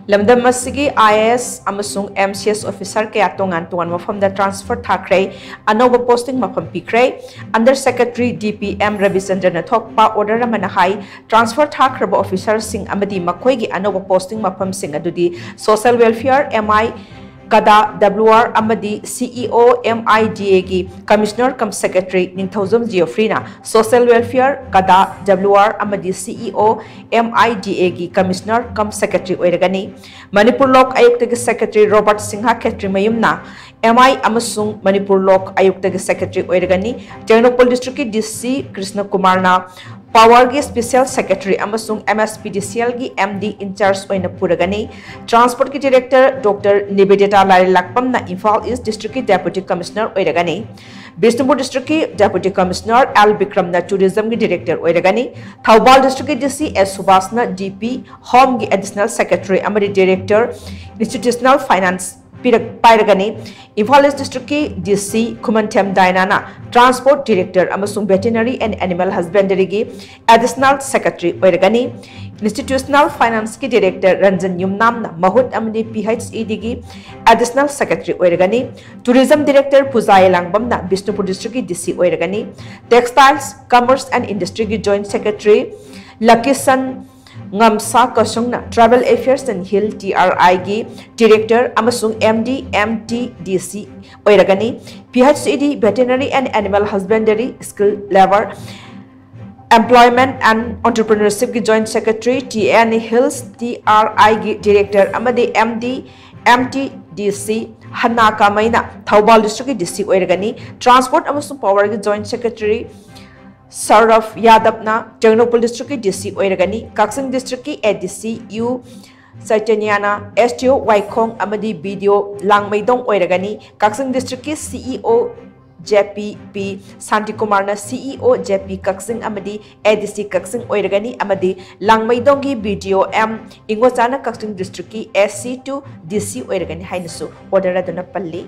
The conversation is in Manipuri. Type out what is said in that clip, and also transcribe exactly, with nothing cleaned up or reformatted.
ꯂꯝꯗꯝ ꯑꯁꯤꯒꯤ I A S ꯑꯃꯁꯨꯡ M C S officer ꯀꯌꯥ ꯇꯣꯉꯥꯟ ꯇꯣꯉꯥꯟꯕ ꯃꯐꯝꯗ transfer ꯊꯥꯈ꯭ꯔꯦ, ꯑꯅꯧꯕ posting ꯃꯐꯝ ꯄꯤꯈ꯭ꯔꯦ꯫ Under Secretary D P M ꯔꯕꯤꯆꯟꯗ꯭ꯔꯅ ꯊꯣꯛꯄ order ꯑꯃꯅ ꯍꯥꯏ, transfer ꯊꯥꯈ꯭ꯔꯕ officerꯁꯤꯡ ꯑꯃꯗꯤ ꯃꯈꯣꯏꯒꯤ ꯑꯅꯧꯕ posting ꯃꯐꯝꯁꯤꯡ ꯑꯗꯨꯗꯤ Social Welfare, M I, ꯀꯗꯥ, W R ꯑꯃꯗꯤ C E O M I D A ꯒꯤ Commissioner cum Secretary ꯅꯤꯡꯊꯧꯖꯝ ꯖꯤꯑꯣꯐ꯭ꯔꯤꯅ Social Welfare, ꯀꯗꯥ, W R ꯑꯃꯗꯤ C E O M I D A ꯒꯤ Commissioner cum Secretary ꯑꯣꯏꯔꯒꯅꯤ꯫ ꯃꯅꯤꯄꯨꯔ ꯂꯣꯛ ꯑꯌꯨꯛꯇꯒꯤ Secretary ꯔꯣꯕꯔꯠ ꯁꯤꯡꯍ ꯈꯦꯇ꯭ꯔꯤꯃꯌꯨꯝꯅ M I ꯑꯃꯁꯨꯡ ꯃꯅꯤꯄꯨꯔ ꯂꯣꯛ ꯑꯌꯨꯛꯇꯒꯤ Secretary ꯑꯣꯏꯔꯒꯅꯤ꯫ ꯇꯦꯡꯅꯧꯄꯜ districtꯀꯤ D C ꯀ꯭ꯔꯤꯁꯅ ꯀꯨꯃꯥꯔꯅ Powerꯒꯤ Special Secretary ꯑꯃꯁꯨꯡ M S P D C Lꯒꯤ M D in charge ꯑꯣꯏꯅ ꯄꯨꯔꯒꯅꯤ꯫ Transportꯀꯤ Director Doctor ꯅꯤꯕꯦꯗꯤꯇꯥ ꯂꯥꯏꯔꯦꯂꯥꯛꯄꯝꯅ Imphal East districtꯀꯤ Deputy Commissioner ꯑꯣꯏꯔꯒꯅꯤ꯫ Bishnupur districtꯀꯤ Deputy Commissioner L ꯕꯤꯀ꯭ꯔꯝꯅ Tourismꯒꯤ Director ꯑꯣꯏꯔꯒꯅꯤ꯫ Thoubal districtꯀꯤ D C S ꯁꯨꯕꯥꯁꯅ D P Homeꯒꯤ Additional Secretary ꯑꯃꯗꯤ Director Institutional Finance ꯄꯤꯔꯛ-, ꯄꯥꯏꯔꯒꯅꯤ꯫ ꯏꯝꯐꯥꯜ East districtꯀꯤ D C ꯈꯨꯃꯟꯊꯦꯝ ꯗꯥꯏꯅꯥꯅ Transport Director ꯑꯃꯁꯨꯡ Veterinary and Animal Husbandryꯒꯤ Additional Secretary ꯑꯣꯏꯔꯒꯅꯤ꯫ Institutional Financeꯀꯤ Director ꯔꯟꯖꯟ ꯌꯨꯝꯅꯥꯝꯅ ꯃꯍꯨꯠ ꯑꯃꯗꯤ P H E Dꯒꯤ Additional Secretary ꯑꯣꯏꯔꯒꯅꯤ꯫ Tourism Director ꯄꯨꯖꯥ ꯌꯦꯂꯥꯡꯕꯝꯅ ꯕꯤꯁꯅꯨꯄꯨꯔ districtꯀꯤ D C ꯑꯣꯏꯔꯒꯅꯤ꯫ Textiles, Commerce and Industryꯒꯤ Joint Secretary ꯂꯀꯤꯁꯟ ꯉꯝꯁꯥ ꯀꯁꯨꯡꯅ Tribal Affairs and Hill, T R Iꯒꯤ Director ꯑꯃꯁꯨꯡ M D M T D C ꯑꯣꯏꯔꯒꯅꯤ꯫ P H E D, Veterinary and Animal Husbandry, Skilled Labour, Employment and Entrepreneurshipꯀꯤ Joint Secretary, T N Hills, T R Iꯒꯤ Director ꯑꯃꯗꯤ M D M T D C ꯍꯟꯅꯥ ꯀꯥꯃꯩꯅ ꯊꯧꯕꯥꯜ districtꯀꯤ D C ꯑꯣꯏꯔꯒꯅꯤ꯫ Transport ꯑꯃꯁꯨꯡ Powerꯒꯤ Joint Secretary ꯁꯧꯔꯚ ꯌꯥꯗꯕꯅ Tengnoupal districtꯀꯤ D C ꯑꯣꯏꯔꯒꯅꯤ꯫ ꯀꯛꯆꯤꯡ districtꯀꯤ A D C U ꯆꯩꯇꯟꯌꯥꯅ S T O ꯋꯥꯏꯈꯣꯡ ꯑꯃꯗꯤ B D O ꯂꯥꯡꯃꯩꯗꯣꯡ ꯑꯣꯏꯔꯒꯅꯤ꯫ ꯀꯛꯆꯤꯡ districtꯀꯤ C E O J P P ꯁꯥꯟꯇꯤꯀꯨꯃꯥꯔꯅ C E O J P ꯀꯛꯆꯤꯡ ꯑꯃꯗꯤ A D C ꯀꯛꯆꯤꯡ ꯑꯣꯏꯔꯒꯅꯤ ꯑꯃꯗꯤ ꯂꯥꯡꯃꯩꯗꯣꯡꯒꯤ B D O M ꯏꯉꯣꯆꯥꯅ Kakching districtꯀꯤ A C to D C ꯑꯣꯏꯔꯒꯅꯤ ꯍꯥꯏꯅꯁꯨ order ꯑꯗꯨꯅ ꯄꯜꯂꯤ꯫